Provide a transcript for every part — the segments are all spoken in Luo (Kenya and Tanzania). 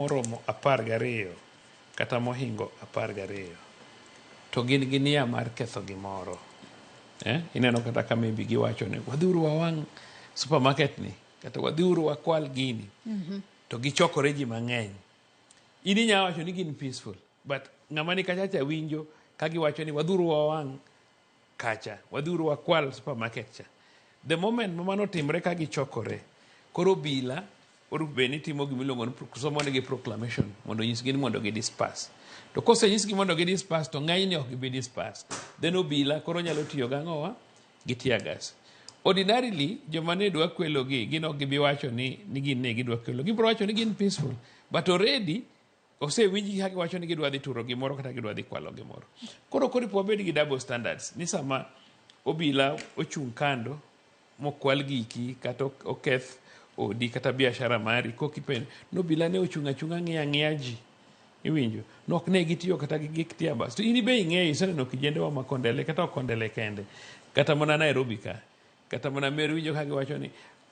Moromo 12 kata mohingo 12 to gin gi nia mar ketho gimoro. Eh? Ineno kata ka maybe giwacho ni wadhiuru wawang' supermarket ni kata wadhiuru wakwal gini. To gichokore ji mang'eny. In inya wacho ni gin peaceful but ng'ama ni kachacha winjo ka giwacho ni wadhiuru wawang' kacha, wadhiuru wakwal supermarket cha. The moment ma mano otimre ka gichokore, koro obila orup bed ni timo gima iluongo ni somo negi proclamation mondo onyisgi ni mondo gi disperse. To kosenyisgi mondo gi disperse to ng'enyne ok gibi disperse. Then obila koro nyalo tiyo gang'owa gi tear gas. Ordinarily joma ne dwa kwelo gi gin ok gibi wacho ni gin ne gidwa kwelo. Gibiro wacho ni gin peaceful. But already osewinjgi ka giwacho ni gidwa dhi turo gimoro kata gidwa dhi kwalo gimoro. Koro koripo wabed gi double standards ni sama obila ochung' kando mokwal giki kata oketh odi kata biashara mari kokipen nobila ne ochung' achung'a ng'iyo ang'iya ji iwinjo nok ne gitiyo kata gi gik tear gas to in be ing'eyo iseneno kijendewa ma Kondele kata ok Kondele kende kata mana Nairobi ka kata mana Meru winjo ka giwacho ni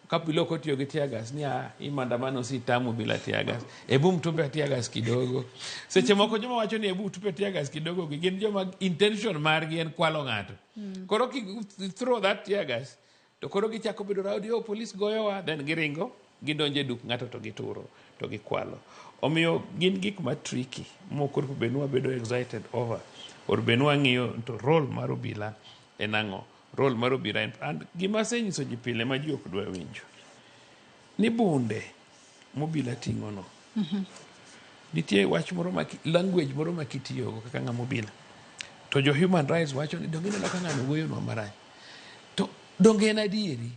ka obila ok otiyo gi tear gas ni ah, hii maandamano si tamu bila tear gas, ebu mtupe tear gas kidogo. Seche moko joma wacho ni ebu tupe tear gas kidogo gi gin joma intention margi en kwalo ng'ato. Koro ki throw that tear gas to koro gichako bedo rowdy, oh, police goyowa, then giringo gidonjo e duk ng'ato to gituro to gikwalo. Omiyo gin gik ma tricky mok onego bed ni wabedo excited over or bed ni wang'iyo to role mar obila en ang'o. Role mar obila en and gima asenyiso ji pile ma ji ok dwa winjo ni bunde mobila ting'o no nitie wach moro ma language moro ma kitiyogo kaka ng'ama obila to jo human rights wacho ni donge ineno ka ng'ano wuoyonwa marach to donge en adieri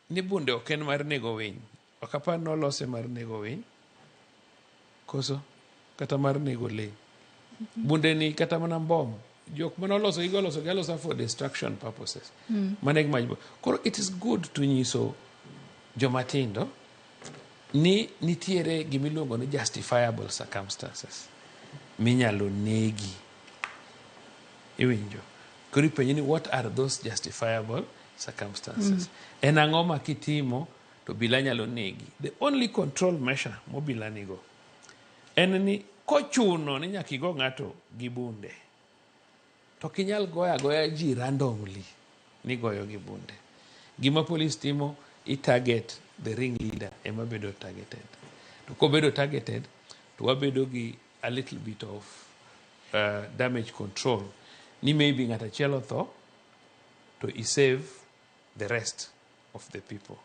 ni bunde ok en mar nego winy. Ok apar ni olose mar nego winy koso kata mar nego lee. Bunde ni kata mana mbom jok mane oloso gigo oloso gi alosa for destruction purposes. Mano e gima koro it is good to nyiso joma tindo ni nitiere gimiluongo ni justifiable circumstances minyalo negi. Iwinjo? Koro ipenji ni what are those justifiable circumstances? En ang'o ma kitimo to obila nyalo negi? The only control measure mobila nigo en ni kochuno ni nyaka igo ng'ato gi bunde to ok inyal goyo agoya ji randomly ni goyo gi bunde. Gima police timo, i target the ring leader ema bedo targeted. To kobedo targeted to wabedo gi a little bit of damage control ni maybe ng'at achiel otho to i save the rest of the people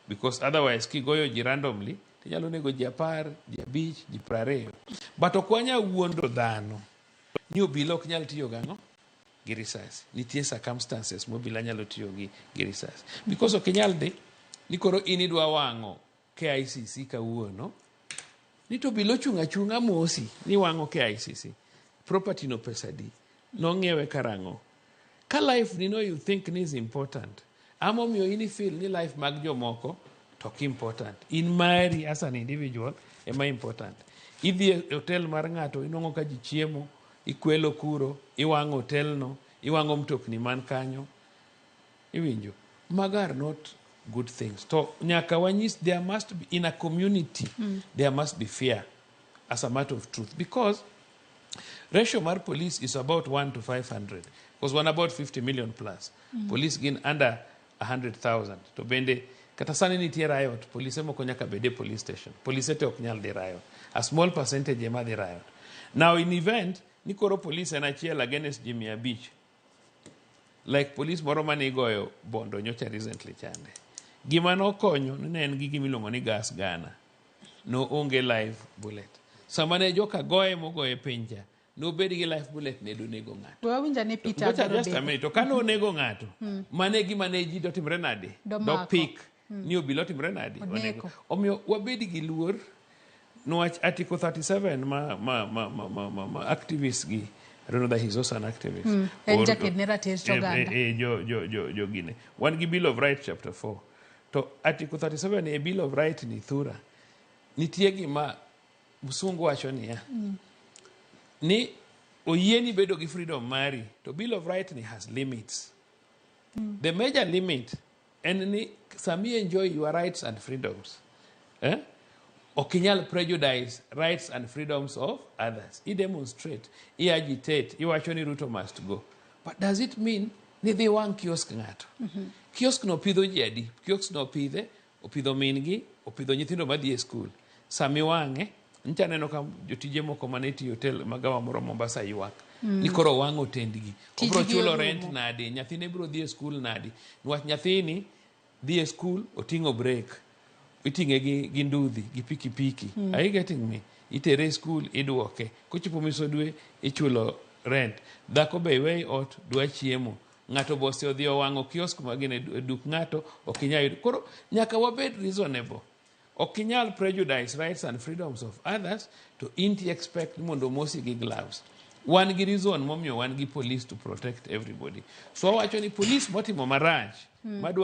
because otherwise kigoyo ji randomly tinyalo nego ji 10, ji 5, ji 20. But ok wanyal wuondo dhano ni obila ok nyal tiyo gang'o gi risasi. Nitie circumstances mobila nyalo tiyo gi risasi because ok inyal dhi ni koro in idwa wang'o KICC kawuono ni to obila ochung' achung'a mosi ni wang'o KICC. Property no pesa adi? Nong'iewe karang'o? Ka life ni no you think ni is important. Amomiyo in feel ni life mag jomoko to ok important. In mari as an individual ema important. Idhi e hotel mar ng'ato inwang'o ka ji chiemo, ikwelo kuro, iwang'o hotel no, iwang'o mtokni man kanyo. Iwinjo? Mago are not good things. To nyaka wanyis there must be in a community there must be fear as a matter of truth because ratio mar police is about 1 to 500 because one about 50 million plus. Police gin under 100,000. To bende kata sani nitie riot, polise moko nyaka bed e police station. Polise te ok nyal dhi riot. A small percentage ema dhi riot. Now in event ni koro police en achiel against ji 500. Like police moro mane igoyo bondo nyocha recently chande. Gima nokonyo ni ne en gi gima iluongo ni gas gunner. No onge live bullet. Sama ne joka goye mogoye piny cha, nobed gi live bullet ne donego ng'ato. We wawinj ane Peter Ngoja dwaro just a deko. minute. To kane onego ng'ato, mano e gima ne ji dotimre nade? Domako. Dopik ni obila otimre nade? Oneko. Omiyo wabed gi luor niwach Article 37 ma activists gi I don't know that he's also an activist. En jaked ne ratich oganda. Jo gine. Wan gi Bill of Rights chapter 4. To Article 37 e Bill of Rights ni thura. Nitie gima msungu wacho niya. Ni oyieni bedo gi freedom mari to Bill of Rights ni has limits. The major limit en ni sami enjoy your rights and freedoms. Eh? Ok inyal prejudice rights and freedoms of others. I demonstrate, i agitate, iwacho ni Ruto must go. But does it mean ni dhi wang' kiosk ng'ato? Kiosk no pidho ji adi? Kiosk no opidhe, opidho min gi, opidho nyithindo madhi e skul. Sami wang'e, ncha aneno ka jotije moko mane tiyo hotel magawa moro Mombasa ywak. Ni koro wang' otendgi. Obro Tijgi chulo orumo. rent nadi? Nyathine biro dhi e skul nadi? Niwach nyathini dhi e skul oting'o break. Iting'e gi nduthi, gi pikipiki. Are you getting me? Itere e skul, iduoke. Kochopo miso dwe, ichulo rent. Dhako be iwe ot, dwa chiemo. Ng'ato bose odhi owang'o kiosk magine e duk ng'ato, ok inyal yudo. Koro nyaka wabed reasonable. Ok inyal prejudice rights and freedoms of others to in ti expect ni mondo omosi gi gloves. Wan gi reason momiyo wan gi police to protect everybody. So wawacho ni police motimo marach, madwa